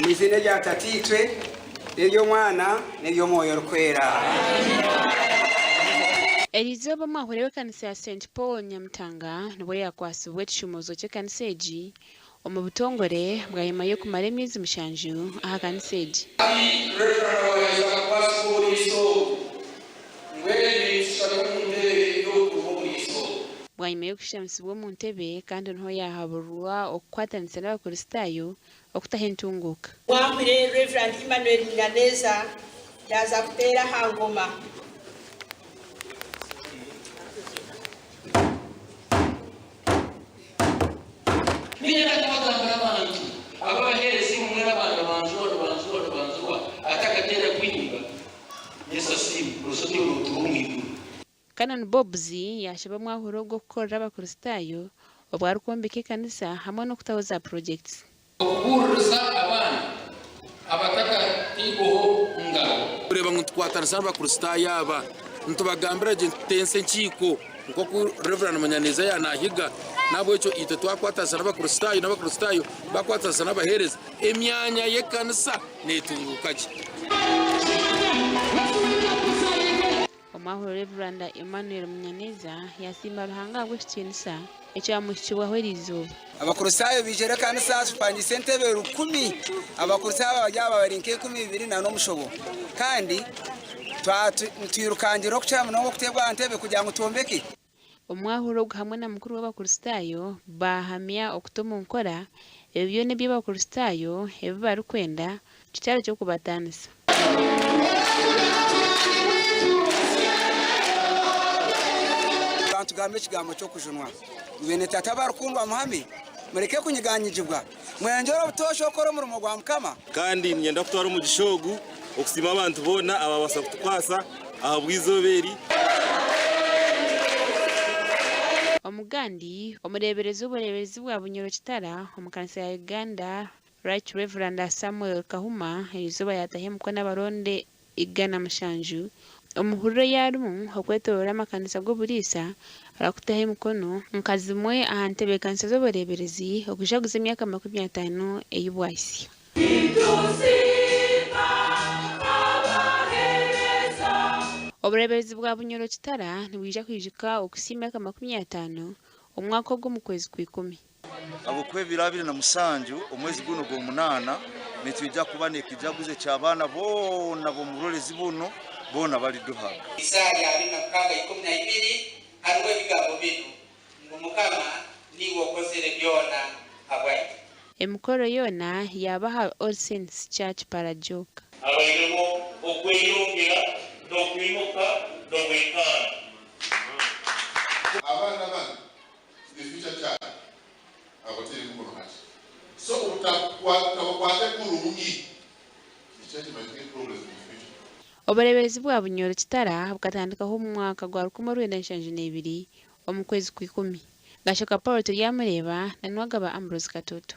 Omu iziina erya Tataitwe, n'ery'Omwana, n'ery'Omwoyo Orikwera. Eriizooba omwahuri w'ekanisa ya St Paul Nyamutanga nibwo yaakwatsibwa ekishumuuzo ky'ekanisa egi omu butongore bwanyima y'okumara emyezi mushanju aha kanisa egi. Hati Rev. Waaheza kukwasibwa omuriisa ogu, mbwenu nitushutami omu ntebe y'obukuru bw'omuriisa ogu. Bwanyima y'okushutamisibwa omu ntebe kandi niho yaahaburwa okukwatanisa n'Abakristaayo okutaho entunguuka. Mwahwire Rev. Emmanuel Munyaneza yaaza kuteera aha ngoma. Niinyenda kubagambira abantu ababaheereza imwe mwena abaana banjura nibanjura nibanjura atakateera kuhinga Yesu asiimwe orushozi oru rutuura omu iguru. Canon Bobbs yaashaba omwahuri ogwo kukorera abakristaayo obwo arikwombeka ekanisa hamwe n'okutaho za projects. Okubuuririza abaana abatakatairweho ngaro. Kureeba ngu nitukwatanisa n'Abakristaayo aba, nitubagambira gye nitutensa enkiiko nk'oku Rev. Munyaneza yaanahiga. N'ahabw'ekyo itwe twakwatanisa n'Abakristaayo n'Abakristaayo bakwatanisa n'abaheereza, emyanya y'ekanisa neetunguuka gye. Omwahuri Rev. Emmanuel Munyaneza yaasiima Ruhanga ahabw'ekitiinisa ekyamuhikibwaho eriizooba. Abakristaayo baijire ekanisa tupangise entebe rukumi. Abakristaayo bari aba bari nk'enkumi ibiri na n'omushobo. Kandi nitwirukangira okukira munonga okuteebwa aha ntebe kugira ngu twombeke. Omwahuri ogu hamwe na mukuru w'Abakristaayo baahamya okuta omu nkora ebyo byona ebi Abakristaayo ebi barikwenda kitari ky'okubataanisa. Tugambe ekigambo ky'okujunwa. Beene Tata abarikundwa muhame, mureke kunyiganyigibwa, mwengyere obutoosha okukora omurimo gwa Mukama. Kandi niinyenda kutwara omugisha ogu okusiima abantu boona ababaasa kutukwasa ahabw'eizooba eri. Omugandi, Omureeberezi w'obureeberezi bwa Bunyoro Kitara omu kanisa ya Uganda, Right Rev. Samuel Kahuma erizooba yaataho emikono abaronde 107 omu hururu ei arimu okwetoroora amakanisa g'oburiisa arakutaho emikono nka zimwe aha ntebeekanisa z'obureeberezi okujaguza emyaka 50 ei bwahitsya. Obureeberezi bwa Bunyoro Kitara nibwija kwijuka okuhitsya emyaka 50 omwaka ogu omu kwezi Kwikumi. Ahabw'okuba ebiro 27 omwezi gunu ogw'omunaana nitwija kuba n'ekijaguzo eky'abaana boona b'omu burorezi bunu boona baliduhaga. Isaaya abiri na mukaaga 12 hariho ebigambo binu ngu Mukama niiwe okozere byona habwaitu. Emikoro yoona yaaba aha All Saints Church Parajoka. Habaireho okweyongera n'okwimuka n'obwekaani. Abaana banu the future child abateire mukono hati so obutabakwata kurungi the church might get problems in the future. Obureeberezi bwa Bunyoro Kitara bukatandikaho omu mwaka gwa 1972 omu kwezi Kwikumi. Gashoka Paul Turyamureeba na Nuwagaba Ambrose Katoto.